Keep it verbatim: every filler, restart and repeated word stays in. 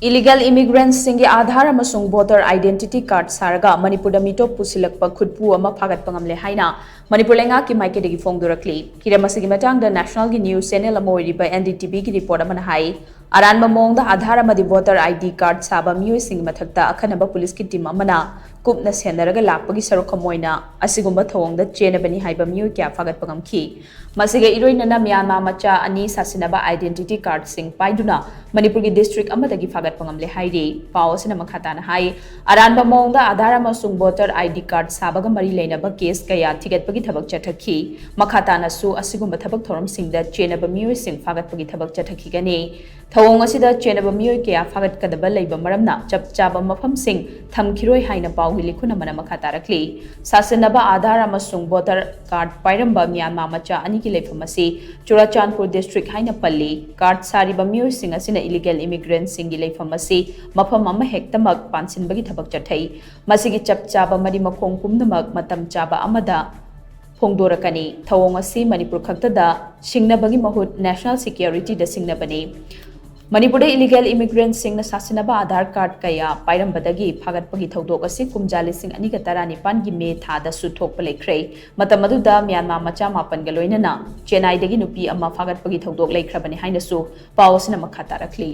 Illegal immigrantꯁꯤꯡꯒꯤ Aadhaar ꯑꯃꯁꯨꯡ voter identity card ꯁꯥꯔꯒ ꯃꯅꯤꯄꯨꯔꯗ ꯃꯤꯇꯣꯞ ꯄꯨꯁꯤꯜꯂꯛꯄ ꯈꯨꯠꯄꯨ ꯑꯃ ꯐꯥꯒꯠꯄ ꯉꯝꯂꯦ ꯍꯥꯏꯅ ꯃꯅꯤꯄꯨꯔ ꯂꯩꯉꯥꯛꯀꯤ ꯃꯥꯏꯀꯩꯗꯒꯤ ꯐꯣꯡꯗꯣꯔꯛꯂꯤ꯫ ꯍꯤꯔꯝ ꯑꯁꯤꯒꯤ ꯃꯇꯥꯡꯗ Nationalꯒꯤ news channel ꯑꯃ ꯑꯣꯏꯔꯤꯕ NDTVꯒꯤ report ꯑꯃꯅ ꯍꯥꯏ, ꯑꯔꯥꯟꯕ ꯃꯑꯣꯡꯗ ꯑꯥꯙꯥꯔ ꯑꯃꯗꯤ voter ID card ꯁꯥꯕ ꯃꯤꯑꯣꯏꯁꯤꯡꯒꯤ ꯃꯊꯛꯇ ꯑꯈꯟꯅꯕ ꯄꯨꯂꯤꯁꯀꯤ team ꯑꯃꯅ ꯀꯨꯞꯅ ꯁꯦꯟꯅꯔꯒ ꯂꯥꯛꯄꯒꯤ ꯁꯔꯨꯛ ꯑꯃ ꯑꯣꯏꯅ ꯑꯁꯤꯒꯨꯝꯕ ꯊꯧꯑꯣꯡꯗ ꯆꯦꯟꯅꯕꯅꯤ ꯍꯥꯏꯕ ꯃꯤꯑꯣꯏ ꯀꯌꯥ ꯐꯥꯒꯠꯄ ꯉꯝꯈꯤ꯫ ꯃꯁꯤꯒ ꯏꯔꯣꯏꯅꯅ ꯃ꯭ꯌꯥꯟꯃꯥꯔ ꯃꯆꯥ ꯑꯅꯤ ꯁꯥꯁꯤꯟꯅꯕ identity cardꯁꯤꯡ ꯄꯥꯏꯗꯨꯅ ꯃꯅꯤꯄꯨꯔꯒꯤ district ꯑꯃꯗꯒꯤ ꯐꯥꯒꯠꯄ ꯉꯝꯂꯦ ꯍꯥꯏꯔꯤ꯫ ꯄꯥꯎ ꯑꯁꯤꯅ ꯃꯈꯥ ꯇꯥꯅ ꯍꯥꯏ, ꯑꯔꯥꯟꯕ ꯃꯑꯣꯡꯗ ꯑꯥꯙꯥꯔ ꯑꯃꯁꯨꯡ voter ID card ꯁꯥꯕꯒ ꯃꯔꯤ ꯂꯩꯅꯕ case ꯀꯌꯥ ꯊꯤꯒꯠꯄꯒꯤ ꯊꯕꯛ ꯆꯠꯊꯈꯤ꯫ ꯃꯈꯥ ꯇꯥꯅꯁꯨ ꯑꯁꯤꯒꯨꯝꯕ ꯊꯕꯛ ꯊꯧꯔꯝꯁꯤꯡꯗ ꯆꯦꯟꯅꯕ ꯃꯤꯑꯣꯏꯁꯤꯡ ꯐꯥꯒꯠꯄꯒꯤ ꯊꯕꯛ ꯆꯠꯊꯈꯤꯒꯅꯤ꯫ ꯊꯧꯑꯣꯡ ꯑꯁꯤꯗ ꯆꯦꯟꯅꯕ ꯃꯤꯑꯣꯏ ꯀꯌꯥ ꯐꯥꯒꯠꯀꯗꯕ ꯂꯩꯕ ꯃꯔꯝꯅ ꯆꯞ ꯆꯥꯕ ꯃꯐꯝꯁꯤꯡ ꯊꯝꯈꯤꯔꯣꯏ ꯍꯥꯏꯅ ꯄꯥꯎꯒꯤ ꯂꯤꯈꯨꯟ ꯑꯃꯅ ꯃꯈꯥ ꯇꯥꯔꯛꯂꯤ꯫ ꯁꯥꯁꯤꯟꯅꯕ ꯑꯥꯙꯥꯔ ꯑꯃꯁꯨꯡ voter card ꯄꯥꯏꯔꯝꯕ ꯃ꯭ꯌꯥꯟꯃꯥꯔ ꯃꯆꯥ ꯑꯅꯤꯒꯤ ꯂꯩꯐꯝ ꯑꯁꯤ ꯆꯨꯔꯥꯆꯥꯟꯄꯨꯔ district ꯍꯥꯏꯅ ꯄꯜꯂꯤ꯫ Card ꯁꯥꯔꯤꯕ ꯃꯤꯑꯣꯏꯁꯤꯡ ꯑꯁꯤꯅ illegal immigrantꯁꯤꯡꯒꯤ ꯂꯩꯐꯝ ꯑꯁꯤ ꯃꯐꯝ ꯑꯃꯍꯦꯛꯇꯃꯛ ꯄꯥꯟꯁꯤꯟꯕꯒꯤ ꯊꯕꯛ ꯆꯠꯊꯩ꯫ ꯃꯁꯤꯒꯤ ꯆꯞ ꯆꯥꯕ ꯃꯔꯤ ꯃꯈꯣꯡ ꯄꯨꯝꯅꯃꯛ ꯃꯇꯝ ꯆꯥꯕ ꯑꯃꯗ ꯐꯣꯡꯗꯣꯔꯛꯀꯅꯤ꯫ ꯊꯧꯑꯣꯡ ꯑꯁꯤ ꯃꯅꯤꯄꯨꯔ ꯈꯛꯇꯗ ꯁꯤꯡꯅꯕꯒꯤ ꯃꯍꯨꯠ national securityꯗ ꯁꯤꯡꯅꯕꯅꯤ꯫ ꯃꯅꯤꯄꯨꯔꯗ illegal immigrantꯁꯤꯡꯅ ꯁꯥꯁꯤꯟꯅꯕ ꯑꯥꯙꯥꯔ card ꯀꯌꯥ ꯄꯥꯏꯔꯝꯕꯗꯒꯤ ꯐꯥꯒꯠꯄꯒꯤ ꯊꯧꯗꯣꯛ ꯑꯁꯤ ꯀꯨꯝꯖꯥ ꯂꯤꯁꯤꯡ ꯑꯅꯤꯒ ꯇꯔꯥꯅꯤꯄꯥꯟꯒꯤ ꯃꯦ ꯊꯥꯗꯁꯨ ꯊꯣꯛꯄ ꯂꯩꯈ꯭ꯔꯦ꯫ ꯃꯇꯝ ꯑꯗꯨꯗ ꯃ꯭ꯌꯥꯟꯃꯥꯔ ꯃꯆꯥ ꯃꯥꯄꯟꯒ ꯂꯣꯏꯅꯅ ꯆꯦꯟꯅꯥꯏꯗꯒꯤ ꯅꯨꯄꯤ ꯑꯃ ꯐꯥꯒꯠꯄꯒꯤ ꯊꯧꯗꯣꯛ ꯂꯩꯈ꯭ꯔꯕꯅꯤ ꯍꯥꯏꯅꯁꯨ ꯄꯥꯎ ꯑꯁꯤꯅ ꯃꯈꯥ ꯇꯥꯔꯛꯂꯤ꯫